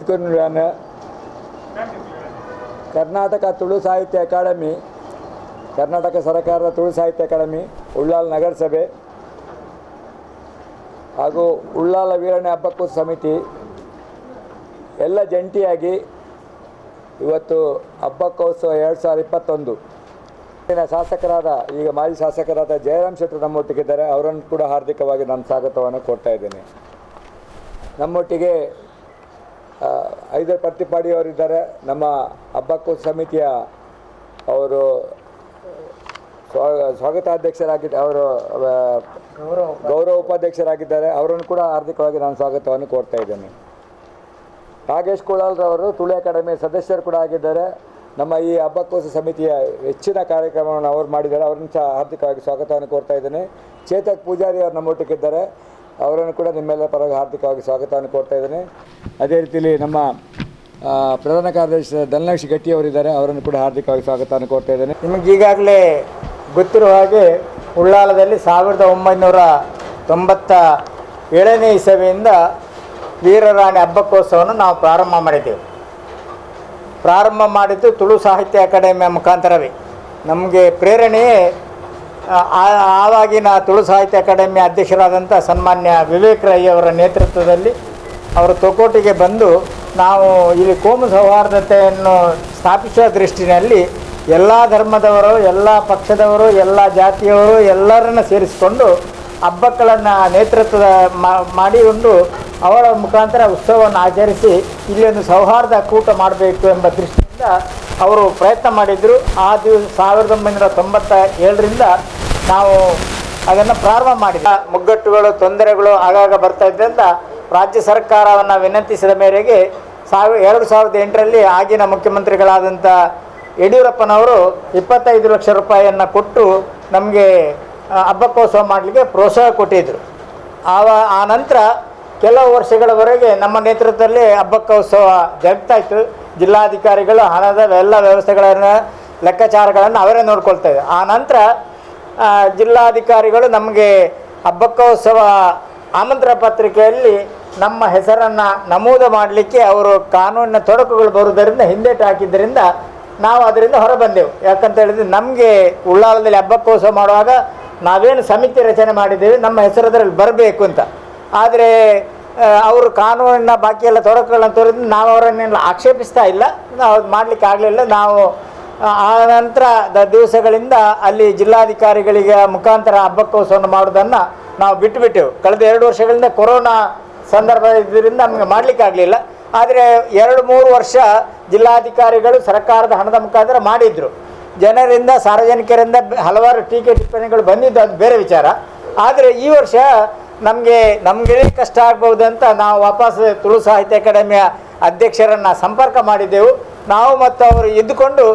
ಎದ್ಕೊನುಳ್ಳಾನ. ಕರ್ನಾಟಕ ತುಳು ಸಾಹಿತ್ಯ ಅಕಾಡೆಮಿ, ಕರ್ನಾಟಕ ಸರ್ಕಾರದ ತುಳು ಸಾಹಿತ್ಯ ಅಕಾಡೆಮಿ, ಉಳ್ಳಾಲ ನಗರಸಭೆ ಹಾಗೂ ಉಳ್ಳಾಲ ವೀರಣೆ ಹಬ್ಬಕ್ಕೂ ಸಮಿತಿ ಎಲ್ಲ ಜಂಟಿಯಾಗಿ ಇವತ್ತು ಹಬ್ಬಕ್ಕೋತ್ಸವ 2021 ಶಾಸಕರಾದ, ಈಗ ಮಾಜಿ ಶಾಸಕರಾದ ಜಯರಾಮ್ ಶೆಟ್ಟರು ನಮ್ಮೊಟ್ಟಿಗಿದ್ದಾರೆ. ಅವರನ್ನು ಕೂಡ ಹಾರ್ದಿಕವಾಗಿ ನಾನು ಸ್ವಾಗತವನ್ನು ಕೊಡ್ತಾ ಇದ್ದೇನೆ. ನಮ್ಮೊಟ್ಟಿಗೆ ಐದರ್ ಪ್ರತಿಪಾಡಿಯವರಿದ್ದಾರೆ. ನಮ್ಮ ಹಬ್ಬಕ್ಕೋತ್ಸವ ಸಮಿತಿಯ ಅವರು ಸ್ವಾಗತಾಧ್ಯಕ್ಷರಾಗಿದ್ದ ಅವರು ಗೌರವ ಉಪಾಧ್ಯಕ್ಷರಾಗಿದ್ದಾರೆ. ಅವರನ್ನು ಕೂಡ ಹಾರ್ದಿಕವಾಗಿ ನಾನು ಸ್ವಾಗತವನ್ನು ಕೋರ್ತಾ ಇದ್ದೇನೆ. ನಾಗೇಶ್ ಕುಳಾಲ್ರವರು ತುಳು ಅಕಾಡೆಮಿಯ ಸದಸ್ಯರು ಕೂಡ ಆಗಿದ್ದಾರೆ. ನಮ್ಮ ಈ ಹಬ್ಬಕ್ಕೋತ್ಸವ ಸಮಿತಿಯ ಹೆಚ್ಚಿನ ಕಾರ್ಯಕ್ರಮವನ್ನು ಅವರು ಮಾಡಿದ್ದಾರೆ. ಅವರನ್ನು ಸಹ ಹಾರ್ದಿಕವಾಗಿ ಸ್ವಾಗತವನ್ನು ಕೋರ್ತಾ ಇದ್ದೇನೆ. ಚೇತಕ್ ಪೂಜಾರಿ ಅವರು ನಮ್ಮೊಟ್ಟಿಗಿದ್ದಾರೆ. ಅವರನ್ನು ಕೂಡ ನಿಮ್ಮೆಲ್ಲರ ಪರವಾಗಿ ಹಾರ್ದಿಕವಾಗಿ ಸ್ವಾಗತವನ್ನು ಕೋರ್ತಾ ಇದ್ದೇನೆ. ಅದೇ ರೀತಿಯಲ್ಲಿ ನಮ್ಮ ಪ್ರಧಾನ ಕಾರ್ಯದರ್ಶಿ ಧನಲಕ್ಷ್ಮಿ ಗಟ್ಟಿಯವರಿದ್ದಾರೆ. ಅವರನ್ನು ಕೂಡ ಹಾರ್ದಿಕವಾಗಿ ಸ್ವಾಗತವನ್ನು ಕೋರ್ತಾ ಇದ್ದೇನೆ. ನಿಮಗೀಗಾಗಲೇ ಗೊತ್ತಿರುವ ಹಾಗೆ ಉಳ್ಳಾಲದಲ್ಲಿ 1997ನೇ ಇಸವಿಯಿಂದ ವೀರರಾಣಿ ಹಬ್ಬಕ್ಕೋತ್ಸವವನ್ನು ನಾವು ಪ್ರಾರಂಭ ಮಾಡಿದ್ದೆವು. ಪ್ರಾರಂಭ ಮಾಡಿದ್ದು ತುಳು ಸಾಹಿತ್ಯ ಅಕಾಡೆಮಿಯ ಮುಖಾಂತರವೇ. ನಮಗೆ ಪ್ರೇರಣೆಯೇ ಆವಾಗಿನ ತುಳು ಸಾಹಿತ್ಯ ಅಕಾಡೆಮಿಯ ಅಧ್ಯಕ್ಷರಾದಂಥ ಸನ್ಮಾನ್ಯ ವಿವೇಕ್ ರೈ ಅವರ ನೇತೃತ್ವದಲ್ಲಿ ಅವರು ತೊಕೋಟಿಗೆ ಬಂದು ನಾವು ಇಲ್ಲಿ ಕೋಮು ಸೌಹಾರ್ದತೆಯನ್ನು ಸ್ಥಾಪಿಸುವ ದೃಷ್ಟಿನಲ್ಲಿ ಎಲ್ಲ ಧರ್ಮದವರು, ಎಲ್ಲ ಪಕ್ಷದವರು, ಎಲ್ಲ ಜಾತಿಯವರು ಎಲ್ಲರನ್ನು ಸೇರಿಸಿಕೊಂಡು ಹಬ್ಬಗಳನ್ನು ನೇತೃತ್ವದ ಮಾಡಿಕೊಂಡು ಅವರ ಮುಖಾಂತರ ಉತ್ಸವವನ್ನು ಆಚರಿಸಿ ಇಲ್ಲಿ ಒಂದು ಸೌಹಾರ್ದ ಕೂಟ ಮಾಡಬೇಕು ಎಂಬ ದೃಷ್ಟಿಯಿಂದ ಅವರು ಪ್ರಯತ್ನ ಮಾಡಿದರು. ಆ ದಿವಸ 1997ರಿಂದ ನಾವು ಅದನ್ನು ಪ್ರಾರಂಭ ಮಾಡಿದ್ವಿ. ಮುಗ್ಗಟ್ಟುಗಳು, ತೊಂದರೆಗಳು ಆಗಾಗ ಬರ್ತಾ ಇದ್ದರಿಂದ ರಾಜ್ಯ ಸರ್ಕಾರವನ್ನು ವಿನಂತಿಸಿದ ಮೇರೆಗೆ 2008ರಲ್ಲಿ ಆಗಿನ ಮುಖ್ಯಮಂತ್ರಿಗಳಾದಂಥ ಯಡಿಯೂರಪ್ಪನವರು 25 ಲಕ್ಷ ರೂಪಾಯಿಯನ್ನು ಕೊಟ್ಟು ನಮಗೆ ಹಬ್ಬಕ್ಕೋತ್ಸವ ಮಾಡಲಿಕ್ಕೆ ಪ್ರೋತ್ಸಾಹ ಕೊಟ್ಟಿದ್ದರು. ಆ ನಂತರ ಕೆಲವು ವರ್ಷಗಳವರೆಗೆ ನಮ್ಮ ನೇತೃತ್ವದಲ್ಲಿ ಹಬ್ಬಕ್ಕೋತ್ಸವ ಜರುಗ್ತಾಯಿತ್ತು. ಜಿಲ್ಲಾಧಿಕಾರಿಗಳು ಹಣದ ಎಲ್ಲ ವ್ಯವಸ್ಥೆಗಳನ್ನು, ಲೆಕ್ಕಾಚಾರಗಳನ್ನು ಅವರೇ ನೋಡ್ಕೊಳ್ತಾ ಇದ್ದರು. ಆ ನಂತರ ಜಿಲ್ಲಾಧಿಕಾರಿಗಳು ನಮಗೆ ಹಬ್ಬಕ್ಕೋತ್ಸವ ಆಮಂತ್ರಣ ಪತ್ರಿಕೆಯಲ್ಲಿ ನಮ್ಮ ಹೆಸರನ್ನು ನಮೂದು ಮಾಡಲಿಕ್ಕೆ ಅವರು ಕಾನೂನಿನ ತೊಡಕುಗಳು ಬರುವುದರಿಂದ ಹಿಂದೇಟು ಹಾಕಿದ್ದರಿಂದ ನಾವು ಅದರಿಂದ ಹೊರಬಂದೆವು. ಯಾಕಂತ ಹೇಳಿದರೆ ನಮಗೆ ಉಳ್ಳಾಲದಲ್ಲಿ ಹಬ್ಬಕ್ಕೋತ್ಸವ ಮಾಡುವಾಗ ನಾವೇನು ಸಮಿತಿ ರಚನೆ ಮಾಡಿದ್ದೇವೆ, ನಮ್ಮ ಹೆಸರು ಅದರಲ್ಲಿ ಬರಬೇಕು ಅಂತ. ಆದರೆ ಅವರು ಕಾನೂನಿನ ಬಾಕಿ ಎಲ್ಲ ತೊಡಕುಗಳನ್ನು ತೋರಿದ್ರೆ ನಾವು ಅವರನ್ನೆಲ್ಲ ಆಕ್ಷೇಪಿಸ್ತಾ ಇಲ್ಲ, ನಾವು ಮಾಡಲಿಕ್ಕೆ ಆಗಲಿಲ್ಲ. ನಾವು ಆ ನಂತರ ದಿವಸಗಳಿಂದ ಅಲ್ಲಿ ಜಿಲ್ಲಾಧಿಕಾರಿಗಳಿಗೆ ಮುಖಾಂತರ ಹಬ್ಬಕ್ಕೋತ್ಸವವನ್ನು ಮಾಡೋದನ್ನು ನಾವು ಬಿಟ್ಟುಬಿಟ್ಟೆವು. ಕಳೆದ 2 ವರ್ಷಗಳಿಂದ ಕೊರೋನಾ ಸಂದರ್ಭ ಇದ್ದರಿಂದ ನಮಗೆ ಮಾಡಲಿಕ್ಕಾಗಲಿಲ್ಲ. ಆದರೆ 2-3 ವರ್ಷ ಜಿಲ್ಲಾಧಿಕಾರಿಗಳು ಸರ್ಕಾರದ ಹಣದ ಮುಖಾಂತರ ಮಾಡಿದರು. ಜನರಿಂದ, ಸಾರ್ವಜನಿಕರಿಂದ ಹಲವಾರು ಟೀಕೆ ಟಿಪ್ಪಣಿಗಳು ಬಂದಿದ್ದು, ಅದು ಬೇರೆ ವಿಚಾರ. ಆದರೆ ಈ ವರ್ಷ ನಮಗೆ ಕಷ್ಟ ಆಗ್ಬೋದು ಅಂತ ನಾವು ವಾಪಸ್ ತುಳು ಸಾಹಿತ್ಯ ಅಕಾಡೆಮಿಯ ಅಧ್ಯಕ್ಷರನ್ನು ಸಂಪರ್ಕ ಮಾಡಿದ್ದೆವು. ನಾವು ಮತ್ತು ಅವರು ಇದ್ದುಕೊಂಡು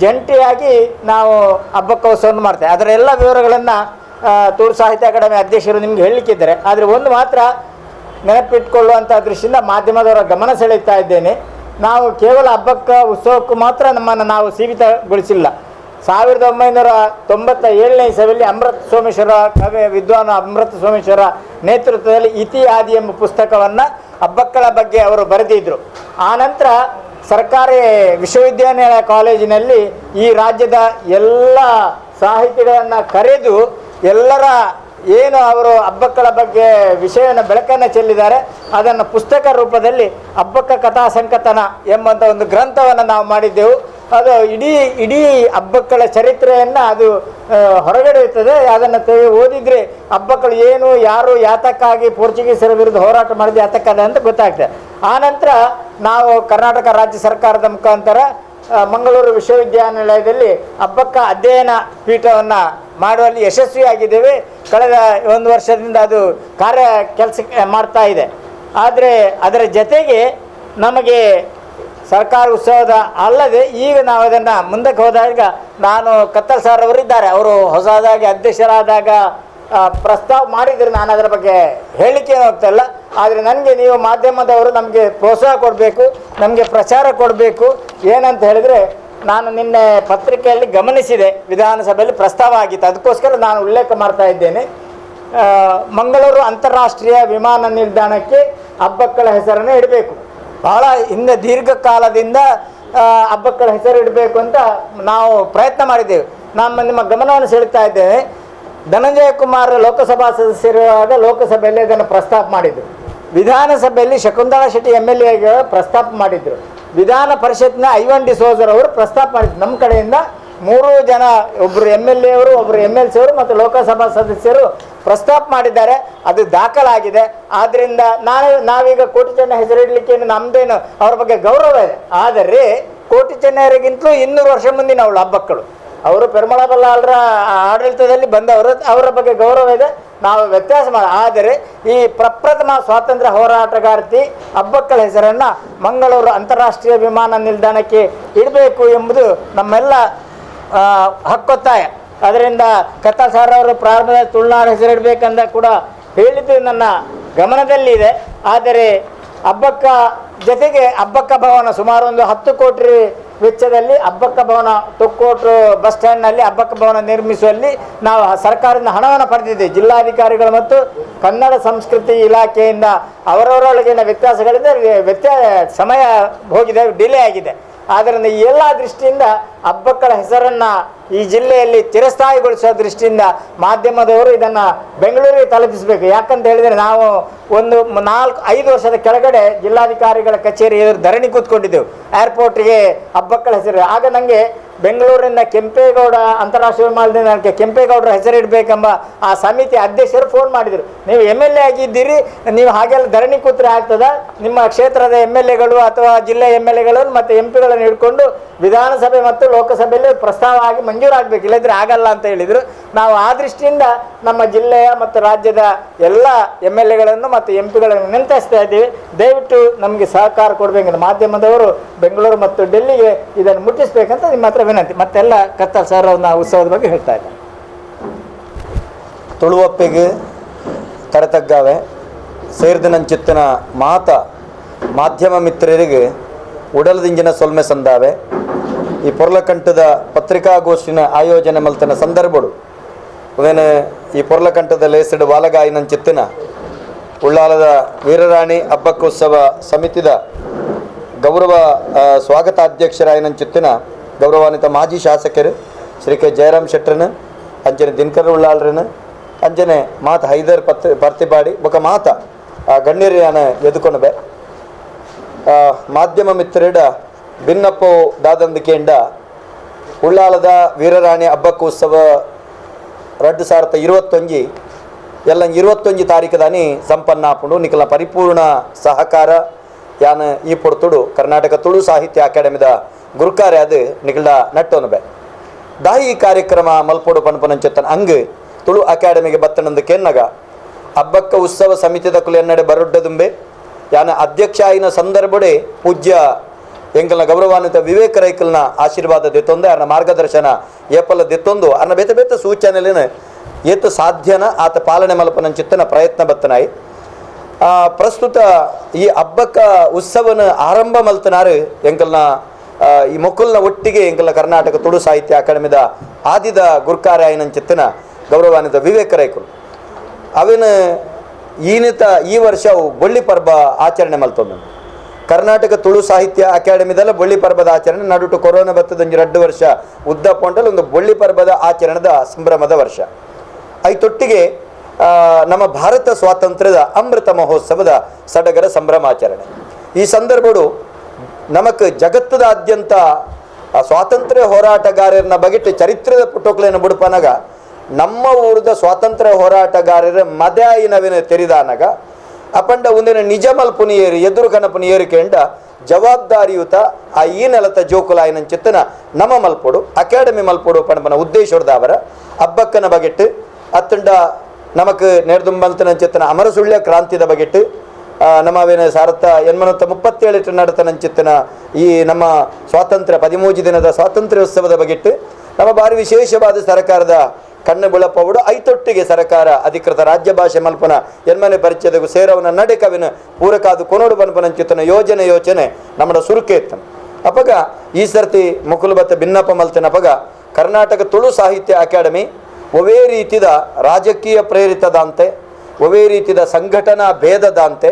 ಜಂಟಿಯಾಗಿ ನಾವು ಹಬ್ಬಕ್ಕೋತ್ಸವವನ್ನು ಮಾಡ್ತೇವೆ. ಅದರ ಎಲ್ಲ ವಿವರಗಳನ್ನು ತುಳು ಸಾಹಿತ್ಯ ಅಕಾಡೆಮಿ ಅಧ್ಯಕ್ಷರು ನಿಮ್ಗೆ ಹೇಳಲಿಕ್ಕಿದ್ದಾರೆ. ಆದರೆ ಒಂದು ಮಾತ್ರ ನೆನಪಿಟ್ಕೊಳ್ಳುವಂಥ ದೃಷ್ಟಿಯಿಂದ ಮಾಧ್ಯಮದವರ ಗಮನ ಸೆಳೆಯುತ್ತಾ ಇದ್ದೇನೆ. ನಾವು ಕೇವಲ ಹಬ್ಬಕ್ಕೆ ಉತ್ಸವಕ್ಕೂ ಮಾತ್ರ ನಮ್ಮನ್ನು ನಾವು ಸೀಮಿತಗೊಳಿಸಿಲ್ಲ. 1997ನೇ ಇಸವಿಯಲ್ಲಿ ಅಮೃತ ಸೋಮೇಶ್ವರ ಕವಿ ವಿದ್ವಾನ್ ಅಮೃತ ಸೋಮೇಶ್ವರ ನೇತೃತ್ವದಲ್ಲಿ ಇತಿಹಾದಿ ಎಂಬ ಪುಸ್ತಕವನ್ನು ಹಬ್ಬಕ್ಕಳ ಬಗ್ಗೆ ಅವರು ಬರೆದಿದ್ದರು. ಆ ನಂತರ ಸರ್ಕಾರಿ ವಿಶ್ವವಿದ್ಯಾನಿಲಯ ಕಾಲೇಜಿನಲ್ಲಿ ಈ ರಾಜ್ಯದ ಎಲ್ಲ ಸಾಹಿತಿಗಳನ್ನು ಕರೆದು ಎಲ್ಲರ ಏನು ಅವರು ಹಬ್ಬಕ್ಕಳ ಬಗ್ಗೆ ವಿಷಯವನ್ನು ಬೆಳಕನ್ನು ಚೆಲ್ಲಿದ್ದಾರೆ. ಅದನ್ನು ಪುಸ್ತಕ ರೂಪದಲ್ಲಿ ಹಬ್ಬಕ್ಕ ಕಥಾ ಸಂಕಥನ ಎಂಬಂಥ ಒಂದು ಗ್ರಂಥವನ್ನು ನಾವು ಮಾಡಿದ್ದೆವು. ಅದು ಇಡೀ ಇಡೀ ಹಬ್ಬಕ್ಕಳ ಚರಿತ್ರೆಯನ್ನು ಅದು ಹೊರಗಡೆ ಇರ್ತದೆ. ಅದನ್ನು ಓದಿದರೆ ಹಬ್ಬಕ್ಕಳು ಏನು, ಯಾರು, ಯಾತಕ್ಕಾಗಿ ಪೋರ್ಚುಗೀಸರ ವಿರುದ್ಧ ಹೋರಾಟ ಮಾಡಿದ, ಯಾತಕ್ಕದ ಅಂತ ಗೊತ್ತಾಗ್ತದೆ. ಆ ನಂತರ ನಾವು ಕರ್ನಾಟಕ ರಾಜ್ಯ ಸರ್ಕಾರದ ಮುಖಾಂತರ ಮಂಗಳೂರು ವಿಶ್ವವಿದ್ಯಾನಿಲಯದಲ್ಲಿ ಹಬ್ಬಕ್ಕ ಅಧ್ಯಯನ ಪೀಠವನ್ನು ಮಾಡುವಲ್ಲಿ ಯಶಸ್ವಿಯಾಗಿದ್ದೇವೆ. ಕಳೆದ ಒಂದು ವರ್ಷದಿಂದ ಅದು ಕಾರ್ಯ ಕೆಲಸ ಮಾಡ್ತಾ ಇದೆ. ಆದರೆ ಅದರ ಜೊತೆಗೆ ನಮಗೆ ಸರ್ಕಾರ ಉತ್ಸವದ ಅಲ್ಲದೆ ಈಗ ನಾವು ಅದನ್ನು ಮುಂದಕ್ಕೆ ಹೋದಾಗ, ನಾನು ಕತ್ತಲ್ ಸರ್ ಅವರಿದ್ದಾರೆ, ಅವರು ಹೊಸದಾಗಿ ಅಧ್ಯಕ್ಷರಾದಾಗ ಪ್ರಸ್ತಾವ ಮಾಡಿದರು. ನಾನು ಅದರ ಬಗ್ಗೆ ಹೇಳಲಿಕ್ಕೆ ಹೋಗ್ತಾಯಿಲ್ಲ. ಆದರೆ ನನಗೆ ನೀವು ಮಾಧ್ಯಮದವರು ನಮಗೆ ಪ್ರೋತ್ಸಾಹ ಕೊಡಬೇಕು, ನಮಗೆ ಪ್ರಚಾರ ಕೊಡಬೇಕು. ಏನಂತ ಹೇಳಿದರೆ, ನಾನು ನಿನ್ನೆ ಪತ್ರಿಕೆಯಲ್ಲಿ ಗಮನಿಸಿದೆ, ವಿಧಾನಸಭೆಯಲ್ಲಿ ಪ್ರಸ್ತಾವ ಆಗಿತ್ತು, ಅದಕ್ಕೋಸ್ಕರ ನಾನು ಉಲ್ಲೇಖ ಮಾಡ್ತಾ ಇದ್ದೇನೆ. ಮಂಗಳೂರು ಅಂತಾರಾಷ್ಟ್ರೀಯ ವಿಮಾನ ನಿಲ್ದಾಣಕ್ಕೆ ಹಬ್ಬಕ್ಕಳ ಹೆಸರನ್ನು ಇಡಬೇಕು. ಭಾಳ ಹಿಂದೆ ದೀರ್ಘಕಾಲದಿಂದ ಹಬ್ಬಕ್ಕಳ ಹೆಸರು ಇಡಬೇಕು ಅಂತ ನಾವು ಪ್ರಯತ್ನ ಮಾಡಿದ್ದೇವೆ. ನಮ್ಮ ನಿಮ್ಮ ಗಮನವನ್ನು ಸೆಳೀತಾ ಇದ್ದೇವೆ. ಧನಂಜಯ ಕುಮಾರ್ ಲೋಕಸಭಾ ಸದಸ್ಯರಿರುವಾಗ ಲೋಕಸಭೆಯಲ್ಲಿ ಅದನ್ನು ಪ್ರಸ್ತಾಪ ಮಾಡಿದರು. ವಿಧಾನಸಭೆಯಲ್ಲಿ ಶಕುಂತಲಾ ಶೆಟ್ಟಿ MLA ಪ್ರಸ್ತಾಪ ಮಾಡಿದರು. ವಿಧಾನ ಪರಿಷತ್ನ ಐವನ್ ಡಿಸೋಜರ್ ಅವರು ಪ್ರಸ್ತಾಪ ಮಾಡಿದ್ರು. ನಮ್ಮ ಕಡೆಯಿಂದ 3 ಜನ, ಒಬ್ಬರು MLA ಅವರು, ಒಬ್ಬರು MLC ಅವರು ಮತ್ತು ಲೋಕಸಭಾ ಸದಸ್ಯರು ಪ್ರಸ್ತಾಪ ಮಾಡಿದ್ದಾರೆ. ಅದು ದಾಖಲಾಗಿದೆ. ಆದ್ದರಿಂದ ನಾವೀಗ ಕೋಟಿ ಚೆನ್ನಯ್ಯ ಹೆಸರಿಡಲಿಕ್ಕೆ ನಮ್ಮದೇನು ಅವ್ರ ಬಗ್ಗೆ ಗೌರವ ಇದೆ. ಆದರೆ ಕೋಟಿ ಚೆನ್ನಯ್ಯರಿಗಿಂತಲೂ 200 ವರ್ಷ ಮುಂದಿನ ಅವಳು ಹಬ್ಬಕ್ಕಳು. ಅವರು ಪೆರುಮಳ ಬಲ್ಲಾಳರ ಆಡಳಿತದಲ್ಲಿ ಬಂದವರು, ಅವರ ಬಗ್ಗೆ ಗೌರವ ಇದೆ, ನಾವು ವ್ಯತ್ಯಾಸ ಆದರೆ ಈ ಪ್ರಪ್ರಥಮ ಸ್ವಾತಂತ್ರ್ಯ ಹೋರಾಟಗಾರ್ತಿ ಹಬ್ಬಕ್ಕಳ ಹೆಸರನ್ನು ಮಂಗಳೂರು ಅಂತಾರಾಷ್ಟ್ರೀಯ ವಿಮಾನ ನಿಲ್ದಾಣಕ್ಕೆ ಇಡಬೇಕು ಎಂಬುದು ನಮ್ಮೆಲ್ಲ ಹಕ್ಕೊತ್ತಾಯ. ಅದರಿಂದ ಕತ್ತಾಳ್ ಸರ್ ಅವರು ಪ್ರಾರಂಭದಲ್ಲಿ ತುಳುನಾಡು ಹೆಸರಿಡಬೇಕಂತ ಕೂಡ ಹೇಳಿದ್ದು ನನ್ನ ಗಮನದಲ್ಲಿದೆ. ಆದರೆ ಹಬ್ಬಕ್ಕ ಜೊತೆಗೆ ಹಬ್ಬಕ್ಕ ಭವನ ಸುಮಾರು ಒಂದು 10 ಕೋಟಿ ವೆಚ್ಚದಲ್ಲಿ ಹಬ್ಬಕ್ಕ ಭವನ ತೊಕ್ಕೋಟು ಬಸ್ ಸ್ಟ್ಯಾಂಡ್ನಲ್ಲಿ ಹಬ್ಬಕ್ಕ ಭವನ ನಿರ್ಮಿಸುವಲ್ಲಿ ನಾವು ಸರ್ಕಾರದಿಂದ ಹಣವನ್ನು ಪಡೆದಿದ್ದೇವೆ. ಜಿಲ್ಲಾಧಿಕಾರಿಗಳು ಮತ್ತು ಕನ್ನಡ ಸಂಸ್ಕೃತಿ ಇಲಾಖೆಯಿಂದ ಅವರವರೊಳಗಿನ ವ್ಯತ್ಯಾಸಗಳಿಂದ ಸಮಯ ಹೋಗಿದೆ, ಡಿಲೇ ಆಗಿದೆ. ಆದ್ದರಿಂದ ಈ ಎಲ್ಲ ದೃಷ್ಟಿಯಿಂದ ಹಬ್ಬಕ್ಕಳ ಹೆಸರನ್ನು ಈ ಜಿಲ್ಲೆಯಲ್ಲಿ ಚಿರಸ್ಥಾಯಿಗೊಳಿಸುವ ದೃಷ್ಟಿಯಿಂದ ಮಾಧ್ಯಮದವರು ಇದನ್ನು ಬೆಂಗಳೂರಿಗೆ ತಲುಪಿಸಬೇಕು. ಯಾಕಂತ ಹೇಳಿದರೆ ನಾವು ಒಂದು 4-5 ವರ್ಷದ ಕೆಳಗಡೆ ಜಿಲ್ಲಾಧಿಕಾರಿಗಳ ಕಚೇರಿ ಎದುರು ಧರಣಿ ಕೂತ್ಕೊಂಡಿದ್ದೆವು ಏರ್ಪೋರ್ಟಿಗೆ ಹಬ್ಬಕ್ಕಳ ಹೆಸರು. ಆಗ ನನಗೆ ಬೆಂಗಳೂರಿನ ಕೆಂಪೇಗೌಡ ಅಂತಾರಾಷ್ಟ್ರೀಯ ವಿಮಾನ ನಿಲ್ದಾಣಕ್ಕೆ ಕೆಂಪೇಗೌಡರ ಹೆಸರಿಡಬೇಕೆಂಬ ಆ ಸಮಿತಿ ಅಧ್ಯಕ್ಷರು ಫೋನ್ ಮಾಡಿದರು. ನೀವು MLA ಆಗಿದ್ದೀರಿ, ನೀವು ಹಾಗೆಲ್ಲ ಧರಣಿ ಕೂತ್ರೆ ಆಗ್ತದ? ನಿಮ್ಮ ಕ್ಷೇತ್ರದ MLAಗಳು ಅಥವಾ ಜಿಲ್ಲೆಯ MLAಗಳನ್ನು ಮತ್ತು MPಗಳನ್ನು ಹಿಡ್ಕೊಂಡು ವಿಧಾನಸಭೆ ಮತ್ತು ಲೋಕಸಭೆಯಲ್ಲಿ ಪ್ರಸ್ತಾವ ಆಗಿ ಮಂಜೂರಾಗಬೇಕು, ಇಲ್ಲದ್ರೆ ಆಗಲ್ಲ ಅಂತ ಹೇಳಿದರು. ನಾವು ಆ ದೃಷ್ಟಿಯಿಂದ ನಮ್ಮ ಜಿಲ್ಲೆಯ ಮತ್ತು ರಾಜ್ಯದ ಎಲ್ಲ MLAಗಳನ್ನು ಮತ್ತು MPಗಳನ್ನು ವಿನಂತಿಸ್ತಾ ಇದ್ದೀವಿ. ದಯವಿಟ್ಟು ನಮಗೆ ಸಹಕಾರ ಕೊಡಬೇಕಂತ ಮಾಧ್ಯಮದವರು ಬೆಂಗಳೂರು ಮತ್ತು ಡೆಲ್ಲಿಗೆ ಇದನ್ನು ಮುಟ್ಟಿಸ್ಬೇಕಂತ ನಿಮ್ಮ ಹತ್ರ ವಿನಂತಿ. ಮತ್ತೆಲ್ಲ ಕತ್ತಲ್ ಸರ್ ಅವ್ರನ್ನ ಉತ್ಸವದ ಬಗ್ಗೆ ಹೇಳ್ತಾ ಇದ್ದಾರೆ. ತುಳುವಪ್ಪಿಗೆ ತರತಗ್ಗಾವೆ ಸೇರ್ದಿನಂಚಿತ್ತಿನ ಮಾತ ಮಾಧ್ಯಮ ಮಿತ್ರರಿಗೆ ಉಡಲದಿಂಜಿನ ಸೊಲ್ಮೆ ಸಂದಾವೆ. ಈ ಪೊರ್ಲಕಂಠದ ಪತ್ರಿಕಾಗೋಷ್ಠಿನ ಆಯೋಜನೆ ಮಲ್ತನ ಸಂದರ್ಭಡು ಉದೇನ ಈ ಪೊರ್ಲಕಂಠದ ಲೇಸಿಡು ವಾಲಗಾಯಿನಂಚಿತ್ತಿನ ಉಳ್ಳಾಲದ ವೀರರಾಣಿ ಹಬ್ಬಕ್ಕೋತ್ಸವ ಸಮಿತಿದ ಗೌರವ ಸ್ವಾಗತಾಧ್ಯಕ್ಷರಾಯನಂಚಿತ್ತಿನ ಗೌರವಾನ್ವಿತ ಮಾಜಿ ಶಾಸಕರು ಶ್ರೀ ಕೆ ಜಯರಾಮ್ ಶೆಟ್ಟರನ, ಅಂಜನೆ ದಿನಕರ್ ಉಳ್ಳಾಳ್ರನ, ಅಂಜನೆ ಮಾತ ಹೈದರ್ ಪರ್ತಿಪಾಡಿ ಬೊಕ ಮಾತ ಗಣ್ಯರಿಯಾನ ಎದುಕೊಣಬೆ ಮಾಧ್ಯಮ ಮಿತ್ರರಿಡ ಭಿನ್ನಪ್ಪು ದಾದಂದಿಕೆಂಡ ಉಳ್ಳಾಲದ ವೀರರಾಣಿ ಹಬ್ಬಕ್ಕೋತ್ಸವ 2021 ಎಲ್ಲ 21 ತಾರೀಕು ಸಂಪನ್ನ ಆಪುಂಡು. ನಿಕಲ ಪರಿಪೂರ್ಣ ಸಹಕಾರ ಯಾನ ಈ ಪೊರ್ತುಡು ಕರ್ನಾಟಕ ತುಳು ಸಾಹಿತ್ಯ ಅಕಾಡೆಮಿದ ಗುರುಕಾರೆ ಅದು ನಿಕಲ ನಟ್ಟೋನುಬೆ ದಾಯಿ ಕಾರ್ಯಕ್ರಮ ಮಲ್ಪೋಡು ಪನ್ಪನಂಚೆತ್ತನ ಅಂಗ್ ತುಳು ಅಕಾಡೆಮಿಗೆ ಬತ್ತನಂದು ಕೆನ್ನಗ ಹಬ್ಬಕ್ಕ ಉತ್ಸವ ಸಮಿತಿದ ಕುಲ ಎನ್ನಡೆ ಬರೊಡ್ಡದುಂಬೆ ಯಾನ ಅಧ್ಯಕ್ಷ ಆಯಿನ ಸಂದರ್ಭಡೆ ಪೂಜ್ಯ ಎಂಕಲ್ನ ಗೌರವಾನ್ವಿತ ವಿವೇಕ ರೈಕಲ್ನ ಆಶೀರ್ವಾದ ದೆತ್ತೊಂದು ಅರ್ನ ಮಾರ್ಗದರ್ಶನ ಏಪಲ್ಲ ದೆತ್ತೊಂದು ಅರ್ನ ಬೇತೆ ಬೇತೆ ಸೂಚನೆಲಿನ ಏತು ಸಾಧ್ಯನ ಆತ ಪಾಲನೆ ಮಲ್ಪನಂಚಿತ್ತನ ಪ್ರಯತ್ನ ಬತ್ತನಾಯಿ. ಪ್ರಸ್ತುತ ಈ ಹಬ್ಬಕ್ಕ ಉತ್ಸವನ ಆರಂಭ ಮಲ್ತನಾರು ಎಂಕಲ್ನ ಈ ಮೊಕ್ಕಲ್ನ ಒಟ್ಟಿಗೆ ಎಂಕಲ್ನ ಕರ್ನಾಟಕ ತುಳು ಸಾಹಿತ್ಯ ಅಕಾಡೆಮಿದ ಆದಿದ ಗುರ್ಕಾರೆ ಆಯಿನಂಚಿತ್ತನ ಗೌರವಾನ್ವಿತ ವಿವೇಕ ರೈಕುಲು ಅವಿನ ಈನಿತ ಈ ವರ್ಷವು ಬೊಳ್ಳಿ ಪರ್ಬ ಆಚರಣೆ ಮಲ್ತೊಂದು. ಕರ್ನಾಟಕ ತುಳು ಸಾಹಿತ್ಯ ಅಕಾಡೆಮಿದಲ್ಲ ಬೊಳ್ಳಿ ಪರ್ಬದ ಆಚರಣೆ ನಡುಟು ಕೊರೋನಾ ಬತ್ತದ ಒಂಜಿ 2 ವರ್ಷ ಉದ್ದ ಪೊಂಟಲ್ ಒಂದು ಬೊಳ್ಳಿ ಪರ್ಬದ ಆಚರಣೆದ ಸಂಭ್ರಮದ ವರ್ಷ. ಐತೊಟ್ಟಿಗೆ ನಮ್ಮ ಭಾರತ ಸ್ವಾತಂತ್ರ್ಯದ ಅಮೃತ ಮಹೋತ್ಸವದ ಸಡಗರ ಸಂಭ್ರಮಾಚರಣೆ. ಈ ಸಂದರ್ಭಡು ನಮಕ್ ಜಗತ್ತದಾದ್ಯಂತ ಸ್ವಾತಂತ್ರ್ಯ ಹೋರಾಟಗಾರರನ್ನ ಬಗೆಟ್ ಚರಿತ್ರದ ಪುಟೋಕ್ಲೇನ ಬುಡುಪನಗ ನಮ್ಮ ಊರದ ಸ್ವಾತಂತ್ರ್ಯ ಹೋರಾಟಗಾರರ ಮದಾಯಿನವಿನ ತೆರಿದಾನಗ ಅಪಂಡ ಒಂದಿನ ನಿಜ ಮಲ್ಪುನಿಯೇರು ಎದುರು ಕನಪುನಿಯೇರು ಕೆಂಡ ಜವಾಬ್ದಾರಿಯುತ ಆ ಈ ನೆಲತ ಜೋಕುಲಾಯಿನ ಚಿತ್ತನ ನಮ್ಮ ಮಲ್ಪೊಡು ಅಕಾಡೆಮಿ ಮಲ್ಪೊಡು ಪಣಪನ ಉದ್ದೇಶದಾವರ ಹಬ್ಬಕ್ಕನ ಬಗೆಟ್ಟು ಅತ್ತಂಡ ನಮಕ್ ನೇರ್ದುಂಬಲ್ತನ ಚಿತ್ತನ ಅಮರಸುಳ್ಯ ಕ್ರಾಂತಿದ ಬಗೆಟ್ಟು ನಮ್ಮವೇನ 1837 ನಡತನಂಚಿತ್ತನ ಈ ನಮ್ಮ ಸ್ವಾತಂತ್ರ್ಯ 13 ದಿನದ ಸ್ವಾತಂತ್ರ್ಯೋತ್ಸವದ ಬಗೆಟ್ಟು ನಮ್ಮ ಭಾರಿ ವಿಶೇಷವಾದ ಸರ್ಕಾರದ ಕಣ್ಣು ಬುಳಪವುಡು ಐತೊಟ್ಟಿಗೆ ಸರ್ಕಾರ ಅಧಿಕೃತ ರಾಜ್ಯ ಭಾಷೆ ಮಲ್ಪನ ಎನ್ಮನೆ ಪರಿಚಯದಗೂ ಸೇರವನ ನಡೆ ಕವಿನ ಪೂರಕಾದು ಕೊನೋಡು ಬನ್ಪನಂಚಿತ್ತನ ಯೋಜನೆ ಯೋಚನೆ ನಮ್ಮಡ ಸುರುಕೆ ಇತ್ತನ. ಅಪಗ ಈ ಸರ್ತಿ ಮುಕುಲಬತ್ತ ಭಿನ್ನಪ್ಪ ಮಲ್ತನ ಅಪಗ ಕರ್ನಾಟಕ ತುಳು ಸಾಹಿತ್ಯ ಅಕಾಡೆಮಿ ಒವೇ ರೀತಿದ ರಾಜಕೀಯ ಪ್ರೇರಿತದಂತೆ ಒವೇ ರೀತಿದ ಸಂಘಟನಾ ಭೇದದಂತೆ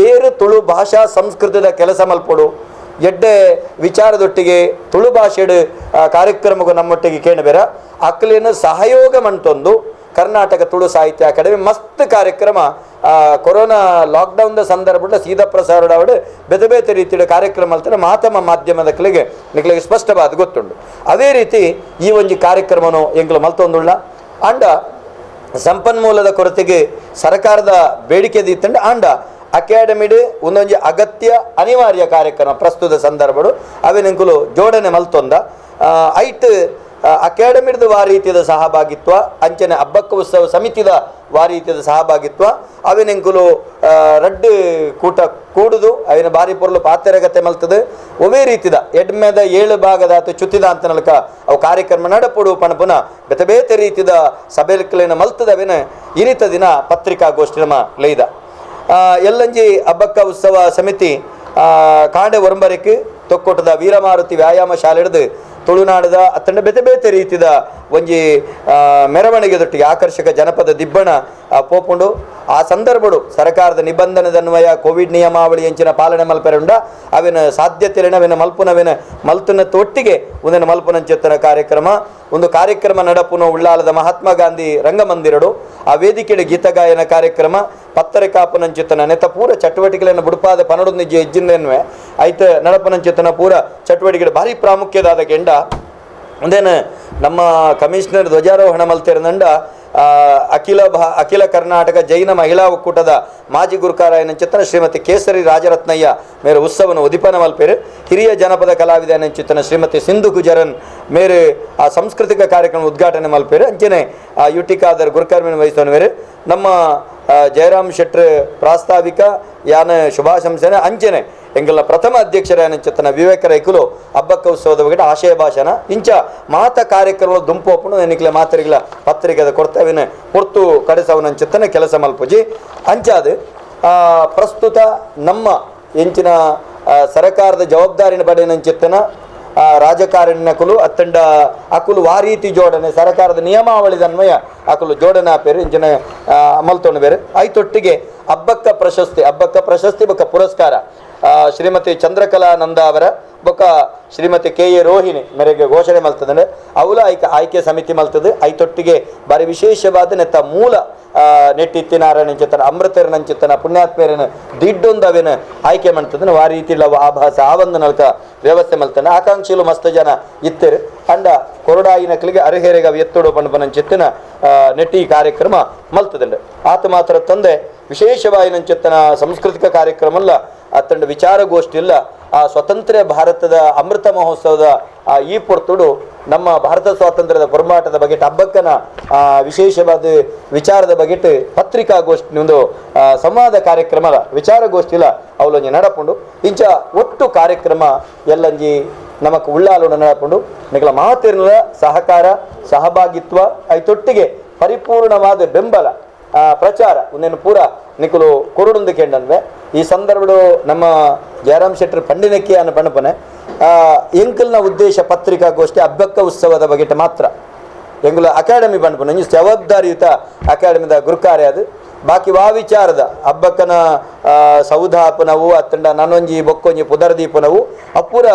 ಏರು ತುಳು ಭಾಷಾ ಸಂಸ್ಕೃತದ ಕೆಲಸ ಮಲ್ಪೊಡು ಎಡ್ಡೆ ವಿಚಾರದೊಟ್ಟಿಗೆ ತುಳು ಭಾಷೆಡು ಕಾರ್ಯಕ್ರಮಗೂ ನಮ್ಮೊಟ್ಟಿಗೆ ಕೇಣಬೇರ ಅಕ್ಲೇನು ಸಹಯೋಗ ಮಂತೊಂದು ಕರ್ನಾಟಕ ತುಳು ಸಾಹಿತ್ಯ ಅಕಾಡೆಮಿ ಮಸ್ತ್ ಕಾರ್ಯಕ್ರಮ ಕೊರೋನಾ ಲಾಕ್ಡೌನ್ದ ಸಂದರ್ಭದ ಸೀದಾ ಪ್ರಸಾರಡಾವಡು ಬೇತೆ ಬೇತೆ ರೀತಿಯ ಕಾರ್ಯಕ್ರಮ ಅಲ್ತಾರೆ ಮಾತಮ ಮಾಧ್ಯಮದ ಕಲೆಗೆ ನಿಕ್ಲೆಗೆ ಸ್ಪಷ್ಟವಾದ ಗೊತ್ತುಂಡು. ಅದೇ ರೀತಿ ಈ ಒಂಜಿ ಕಾರ್ಯಕ್ರಮನು ಎಂಕ್ಲು ಮಲ್ತೊಂದುಳ್ಳ ಅಂಡ ಸಂಪನ್ಮೂಲದ ಕೊರತೆಗೆ ಸರ್ಕಾರದ ಬೇಡಿಕೆ ದೀತಂಡು ಅಂಡ ಅಕಾಡೆಮಿಡ್ ಒಂದೊಂಜಿ ಅಗತ್ಯ ಅನಿವಾರ್ಯ ಕಾರ್ಯಕ್ರಮ ಪ್ರಸ್ತುತ ಸಂದರ್ಭಡು ಅವೆನೆಂಕುಲು ಜೋಡಣೆ ಮಲ್ತೊಂದ ಐಟ್ ಅಕಾಡೆಮಿಡ್ದು ವಾರೀತಿದ ಸಹಭಾಗಿತ್ವ ಅಂಚನೆ ಹಬ್ಬಕ್ಕ ಉತ್ಸವ ಸಮಿತಿದ ವಾರೀತಿದ ಸಹಭಾಗಿತ್ವ ಅವೆನೆಂಕುಲು ರಡ್ಡು ಕೂಟ ಕೂಡುದು ಅವಿನ ಬಾರಿ ಪೊರ್ಲು ಪಾತೆರಗತೆ ಮಲ್ತದೆ ಒವೇ ರೀತಿದ ಎಡ್ಮೆದ 7 ಭಾಗದ ಅಥವಾ ಚುತ್ತಿದ ಅಂತ ನಲ್ಕ ಅವು ಕಾರ್ಯಕ್ರಮ ನಡಪುಡು ಪಣಪುನ ಬೇತೆ ಬೇತೆ ರೀತಿದ ಸಭೆಕ್ಲೇನ ಮಲ್ತದ ಅವೇನ ಇನಿತ ದಿನ ಪತ್ರಿಕಾಗೋಷ್ಠಿ ನಮ್ಮ ಲೈದ ಎಲ್ಲಂಜಿ ಹಬ್ಬಕ್ಕ ಉತ್ಸವ ಸಮಿತಿ ಕಾಂಡೆ ಒರಂಬರಕ್ಕೆ ತೊಕ್ಕೊಟ್ಟದ ವೀರಮಾರುತಿ ವ್ಯಾಯಾಮ ಶಾಲೆ ಹಿಡಿದು ತುಳುನಾಡದ ಅತ್ತಂಡ ಬೇತೆ ಬೇತೆ ರೀತಿದ ಒಂಜಿ ಮೆರವಣಿಗೆ ದೊಟ್ಟಿಗೆ ಆಕರ್ಷಕ ಜನಪದ ದಿಬ್ಬಣ ಪೋಪುಂಡು. ಆ ಸಂದರ್ಭಡು ಸರ್ಕಾರದ ನಿಬಂಧನದನ್ವಯ ಕೋವಿಡ್ ನಿಯಮಾವಳಿ ಎಂಚಿನ ಪಾಲನೆ ಮಲ್ಪೆರುಂಡ ಅವಿನ ಸಾಧ್ಯತೆಲಿನ ಅವಿನ ಮಲ್ಪುನವಿನ ಮಲ್ತುನ ತೊಟ್ಟಿಗೆ ಒಂದಿನ ಮಲ್ಪುನಂಚೆತ್ತನ ಕಾರ್ಯಕ್ರಮ ಒಂದು ಕಾರ್ಯಕ್ರಮ ನಡಪುನ ಉಳ್ಳಾಲದ ಮಹಾತ್ಮ ಗಾಂಧಿ ರಂಗಮಂದಿರಡು ಆ ವೇದಿಕೆಡೆ ಗೀತಗಾಯನ ಕಾರ್ಯಕ್ರಮ ಪತ್ತರೆ ಕಾಪುನಂಚಿತ್ತನ ನೆತ್ತ ಪೂರ ಚಟುವಟಿಕೆಗಳನ್ನು ಬುಡುಪಾದ ಪನಡು ನಿಜ ಹೆಜ್ಜಿಂದೆನ್ವೆ ಐತ ನಡಪುನಂಚಿತ್ತನ ಪೂರ ಚಟುವಟಿಕೆ ಭಾರಿ ಪ್ರಾಮುಖ್ಯದಾದ ಕೆಂಡ ಒಂದೇನು ನಮ್ಮ ಕಮಿಷನರ್ ಧ್ವಜಾರೋಹಣ ಮಲ್ತಿರನಂಡ ಅಖಿಲ ಕರ್ನಾಟಕ ಜೈನ ಮಹಿಳಾ ಒಕ್ಕೂಟದ ಮಾಜಿ ಗುರುಕಾರ ಶ್ರೀಮತಿ ಕೇಸರಿ ರಾಜರತ್ನಯ್ಯ ಮೇರೆ ಉತ್ಸವನ ಉದಿಪನ ಮಲ್ಪೇರು ಹಿರಿಯ ಜನಪದ ಕಲಾವಿದ ಚಿತ್ತನ ಶ್ರೀಮತಿ ಸಿಂಧು ಗುಜರನ್ ಮೇರೆ ಆ ಸಾಂಸ್ಕೃತಿಕ ಕಾರ್ಯಕ್ರಮ ಉದ್ಘಾಟನೆ ಮಲ್ಪೇರು ಅಂಚನೆ ಆ ಯುಟಿಕಾದರ್ ಗುರುಕರ್ಮಿನ ವಹಿಸೋನ ಮೇರೆ ನಮ್ಮ ಜಯರಾಮ್ ಶೆಟ್ರ್ ಪ್ರಾಸ್ತಾವಿಕ ಯಾನ ಶುಭಾಶಂಸನೆ ಅಂಚನೆ ಎಂಗಲ ಪ್ರಥಮ ಅಧ್ಯಕ್ಷರಾಯನ ಚಿತ್ತನ ವಿವೇಕ ರೈಕುಲು ಹಬ್ಬಕ್ಕ ಉತ್ಸವದ ಬಗ್ಗೆ ಆಶಯ ಭಾಷಣ ಇಂಚ ಮಾತ ಕಾರ್ಯಕ್ರಮ ದುಂಪೋಪುಣು ಎನಿಕ್ಲೆ ಮಾತರಿಗಳ ಪತ್ರಿಕೆದ ಕೊಡ್ತವಿನ ಹೊರ್ತು ಕಡೆಸವನ ಚಿತ್ತನ ಕೆಲಸ ಮಲ್ಪುಜಿ ಅಂಚಾದ ಪ್ರಸ್ತುತ ನಮ್ಮ ಎಂಚಿನ ಸರ್ಕಾರದ ಜವಾಬ್ದಾರಿನ ಬಡೆನ ಚಿತ್ತನ ರಾಜಕಾರಣಿನಕುಲು ಅತ್ತಂಡ ಅಕುಲು ವಾರೀತಿ ಜೋಡಣೆ ಸರ್ಕಾರದ ನಿಯಮಾವಳಿದನ್ವಯ ಅಕುಲು ಜೋಡಣೆ ಆಪೇರು ಇಂಚಿನ ಅಮಲ್ತೊಂಡು ಬೇರೆ ಐತೊಟ್ಟಿಗೆ ಹಬ್ಬಕ್ಕ ಪ್ರಶಸ್ತಿ ಬೊಕ್ಕ ಪುರಸ್ಕಾರ ಶ್ರೀಮತಿ ಚಂದ್ರಕಲಾ ನಂದ ಅವರ ಬೊಕ್ಕ ಶ್ರೀಮತಿ ಕೆ ಎ ರೋಹಿಣಿ ಮೇರೆಗೆ ಘೋಷಣೆ ಮಲ್ತದಂದ್ರೆ ಅವಲ ಆಯ್ಕೆ ಸಮಿತಿ ಮಲ್ತದೆ ಐತೊಟ್ಟಿಗೆ ಬಾರಿ ವಿಶೇಷವಾದ ನೆತ್ತ ಮೂಲ ನೆಟ್ಟಿತ್ತಿನಾರನಂಚಿತನ ಅಮೃತರನಂಚಿತನ ಪುಣ್ಯಾತ್ಮೇರನ ದಿಡ್ಡೊಂದು ಅವೇನ ಆಯ್ಕೆ ಮಾಡ್ತದನ ಆ ರೀತಿ ಆಭಾಸ ಆ ಒಂದು ನಲ್ಕ ವ್ಯವಸ್ಥೆ ಮಲ್ತಾನೆ ಆಕಾಂಕ್ಷಿಲು ಮಸ್ತ್ ಜನ ಇತ್ತರು ಅಂಡ ಕೊರಡಾಯಿನಕ್ಲಿಗೆ ಅರ್ಹೆರೆಗೆ ಅವು ಎತ್ತೋಡು ಪಂಡಪನಂಚಿತ್ತನ ನೆಟ್ಟಿ ಕಾರ್ಯಕ್ರಮ ಮಲ್ತದಂಡ ಆತ ಮಾತ್ರ ತಂದೆ ವಿಶೇಷವಾಯಿನಂಚಿತ್ತನ ಸಾಂಸ್ಕೃತಿಕ ಕಾರ್ಯಕ್ರಮ ಅಲ್ಲ ಅತ್ತಂಡ ವಿಚಾರಗೋಷ್ಠಿ ಇಲ್ಲ ಆ ಸ್ವತಂತ್ರ ಭಾರತದ ಅಮೃತ ಮಹೋತ್ಸವದ ಈ ಪೊರ್ತುಡು ನಮ್ಮ ಭಾರತ ಸ್ವಾತಂತ್ರ್ಯದ ಪೊರ್ಮಾಟದ ಬಗ್ಗೆ ಹಬ್ಬಕ್ಕನ ವಿಶೇಷವಾದ ವಿಚಾರದ ಬಗ್ಗೆ ಪತ್ರಿಕಾಗೋಷ್ಠಿ ಒಂದು ಸಂವಾದ ಕಾರ್ಯಕ್ರಮ ವಿಚಾರಗೋಷ್ಠಿಲ ಅವಲೊಂಜಿ ನಡಪುಂಡು ಇಂಚ ಒಟ್ಟು ಕಾರ್ಯಕ್ರಮ ಎಲ್ಲಂಜಿ ನಮಕ್ ಉಳ್ಳಾಲೋಣ ನಡಪುಂಡು ನಿಕಲ ಮಾತಿರ್ನ ಸಹಕಾರ ಸಹಭಾಗಿತ್ವ ಐತೊಟ್ಟಿಗೆ ಪರಿಪೂರ್ಣವಾದ ಬೆಂಬಲ ಪ್ರಚಾರ ಒಂದೇನು ಪೂರ ನಿಕುಲು ಕೊರುಡುಂದು ಕೆಂಡನ್ವೆ ಈ ಸಂದರ್ಭಡು ನಮ್ಮ ಜಯರಾಮ್ ಶೆಟ್ಟರ್ ಪಂಡಿನಕ್ಕೆ ಅನ್ನ ಪಣಪನೆ ಎಂಕಲ್ನ ಉದ್ದೇಶ ಪತ್ರಿಕಾಗೋಷ್ಠಿ ಹಬ್ಬಕ್ಕ ಉತ್ಸವದ ಬಗ್ಗೆ ಮಾತ್ರ ಎಂಗುಲ ಅಕಾಡೆಮಿ ಪಂಡ್ಪುನ ಜವಾಬ್ದಾರಿಯುತ ಅಕಾಡೆಮಿದ ಗುರುಕಾರ್ಯ ಅದು ಬಾಕಿ ವಾ ವಿಚಾರದ ಹಬ್ಬಕ್ಕನ ಸೌಧಾಪನವು ಅತ್ತಂಡ ನಾನೊಂಜಿ ಬೊಕ್ಕೊಂಜಿ ಪುದರ್ದೀಪನವು ಅಪ್ಪುರ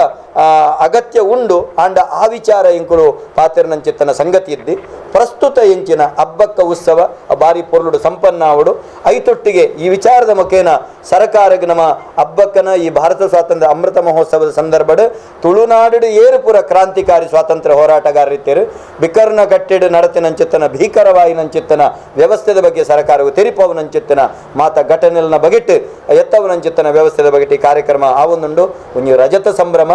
ಅಗತ್ಯ ಉಂಡು ಆಂಡ ಆ ವಿಚಾರ ಎಂಕುಲು ಪಾತಿರನಂಚಿತ್ತನ ಸಂಗತಿ ಇದ್ದಿ ಪ್ರಸ್ತುತ ಎಂಚಿನ ಹಬ್ಬಕ್ಕ ಉತ್ಸವ ಬಾರಿ ಪೊರ್ಲುಡು ಸಂಪನ್ನಾವಡು ಐತೊಟ್ಟಿಗೆ ಈ ವಿಚಾರದ ಮುಖೇನ ಸರ್ಕಾರಕ್ಕೆ ನಮ್ಮ ಹಬ್ಬಕ್ಕನ ಈ ಭಾರತ ಸ್ವಾತಂತ್ರ್ಯ ಅಮೃತ ಮಹೋತ್ಸವದ ಸಂದರ್ಭಡ್ ತುಳುನಾಡು ಏರುಪುರ ಕ್ರಾಂತಿಕಾರಿ ಸ್ವಾತಂತ್ರ್ಯ ಹೋರಾಟಗಾರರಿತ್ತೇರು ಬಿಕರ್ನ ಕಟ್ಟೆಡು ನಡತಿನಂಚಿತ್ತನ ಭೀಕರವಾಯಿನಂಚಿತ್ತನ ವ್ಯವಸ್ಥೆದ ಬಗ್ಗೆ ಸರ್ಕಾರವು ತೆರಿಪವನಂಚಿತ್ತನ ಮಾತ ಘಟನೆಲ್ನ ಬಗೆಟ್ ಎತ್ತವನಂಚಿತ್ತನ ವ್ಯವಸ್ಥೆದ ಬಗೆಟ್ ಈ ಕಾರ್ಯಕ್ರಮ ಆ ಒಂದುಂಡು ಒಂಜಿ ರಜತ ಸಂಭ್ರಮ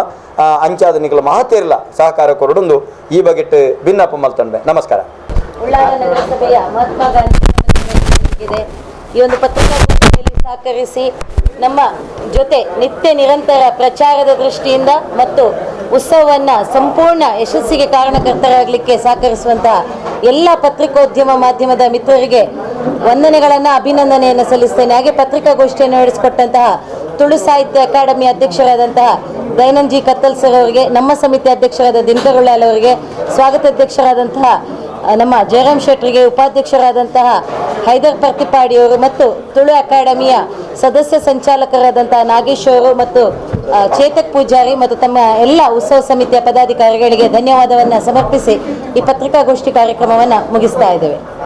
ಅಂಚಾದ ನಿಕಲ ಮಾತಿರಲ ಸಹಕಾರ ಕೊರಡುಂದು ಈ ಬಗೆಟ್ ಭಿನ್ನಪ್ಪ ಮಲ್ತಂಡೆ. ನಮಸ್ಕಾರ. ಉಳ್ಳಾಲ ನಗರಸಭೆಯ ಮಹಾತ್ಮ ಗಾಂಧಿ ಇದೆ. ಈ ಒಂದು ಪತ್ರಿಕಾಗೋಷ್ಠಿಯಲ್ಲಿ ಸಹಕರಿಸಿ ನಮ್ಮ ಜೊತೆ ನಿತ್ಯ ನಿರಂತರ ಪ್ರಚಾರದ ದೃಷ್ಟಿಯಿಂದ ಮತ್ತು ಉತ್ಸವವನ್ನು ಸಂಪೂರ್ಣ ಯಶಸ್ಸಿಗೆ ಕಾರಣಕರ್ತರಾಗಲಿಕ್ಕೆ ಸಹಕರಿಸುವಂತಹ ಎಲ್ಲ ಪತ್ರಿಕೋದ್ಯಮ ಮಾಧ್ಯಮದ ಮಿತ್ರರಿಗೆ ವಂದನೆಗಳನ್ನು ಅಭಿನಂದನೆಯನ್ನು ಸಲ್ಲಿಸ್ತೇನೆ. ಹಾಗೆ ಪತ್ರಿಕಾಗೋಷ್ಠಿಯನ್ನು ನಡೆಸಿಕೊಟ್ಟಂತಹ ತುಳು ಸಾಹಿತ್ಯ ಅಕಾಡೆಮಿ ಅಧ್ಯಕ್ಷರಾದಂತಹ ದೈನಂಜಿ ಕತ್ತಲ್ ಸರ್ ಅವರಿಗೆ, ನಮ್ಮ ಸಮಿತಿ ಅಧ್ಯಕ್ಷರಾದ ದಿನಕರ್ ಉಳ್ಳಾಲ್ ಅವರಿಗೆ, ಸ್ವಾಗತ ಅಧ್ಯಕ್ಷರಾದಂತಹ ನಮ್ಮ ಜಯರಾಮ್ ಶೆಟ್ಟರಿಗೆ, ಉಪಾಧ್ಯಕ್ಷರಾದಂತಹ ಹೈದರ್ ಪರ್ತಿಪಾಡಿಯವರು ಮತ್ತು ತುಳು ಅಕಾಡೆಮಿಯ ಸದಸ್ಯ ಸಂಚಾಲಕರಾದಂತಹ ನಾಗೇಶ್ ಅವರು ಮತ್ತು ಚೇತಕ್ ಪೂಜಾರಿ ಮತ್ತು ತಮ್ಮ ಎಲ್ಲ ಉತ್ಸವ ಸಮಿತಿಯ ಪದಾಧಿಕಾರಿಗಳಿಗೆ ಧನ್ಯವಾದವನ್ನು ಸಮರ್ಪಿಸಿ ಈ ಪತ್ರಿಕಾಗೋಷ್ಠಿ ಕಾರ್ಯಕ್ರಮವನ್ನು ಮುಗಿಸ್ತಾ ಇದ್ದೇವೆ.